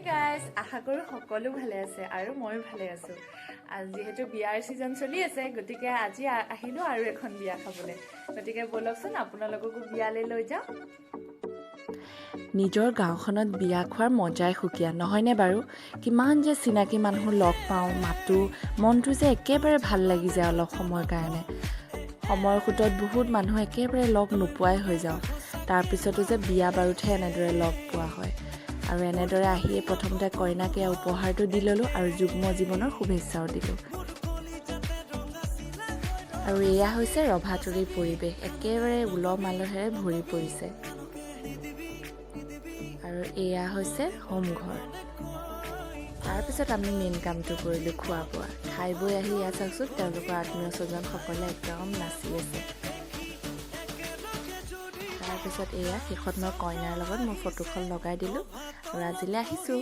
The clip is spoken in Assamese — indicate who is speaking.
Speaker 1: গাইজ, আশা কৰোঁ সকলো ভালে আছে আৰু ময়ো ভালে আছোঁ। যিহেতু বিয়াৰ ছিজন চলি আছে, গতিকে আজি আহিলোঁ আৰু এখন বিয়া খাবলৈ। গতিকে ব'লকচোন, আপোনালোককো বিয়ালৈ লৈ যাওঁ।
Speaker 2: নিজৰ গাঁওখনত বিয়া খোৱাৰ মজাই সুকীয়া, নহয়নে বাৰু? কিমান যে চিনাকি মানুহ লগ পাওঁ, মাতো, মনটো যে একেবাৰে ভাল লাগি যায় অলপ সময়ৰ কাৰণে। সময়ৰ সোঁতত বহুত মানুহ একেবাৰে লগ নোপোৱাই হৈ যাওঁ। তাৰপিছতো যে বিয়া বাৰুতহে এনেদৰে লগ পোৱা হয়। আৰু এনেদৰে আহিয়ে প্ৰথমতে কইনাক এয়া উপহাৰটো দি ল'লোঁ আৰু যুগ্ম জীৱনৰ শুভেচ্ছাও দিলোঁ। আৰু এয়া হৈছে ৰভাতলিৰ পৰিৱেশ, একেবাৰে উলহ মালহেৰে ভৰি পৰিছে। আৰু এয়া হৈছে হোমঘৰ। তাৰপিছত আমি মেইন কামটো কৰিলোঁ, খোৱা বোৱা। খাই বৈ আহি এয়া চাওকচোন, তেওঁলোকৰ আত্মীয় স্বজনসকলে একদম নাচি আছে। তাৰপিছত এয়া শেষত মই কইনাৰ লগত মোৰ ফটোখন লগাই দিলোঁ আৰু আজিলৈ আহিছোঁ।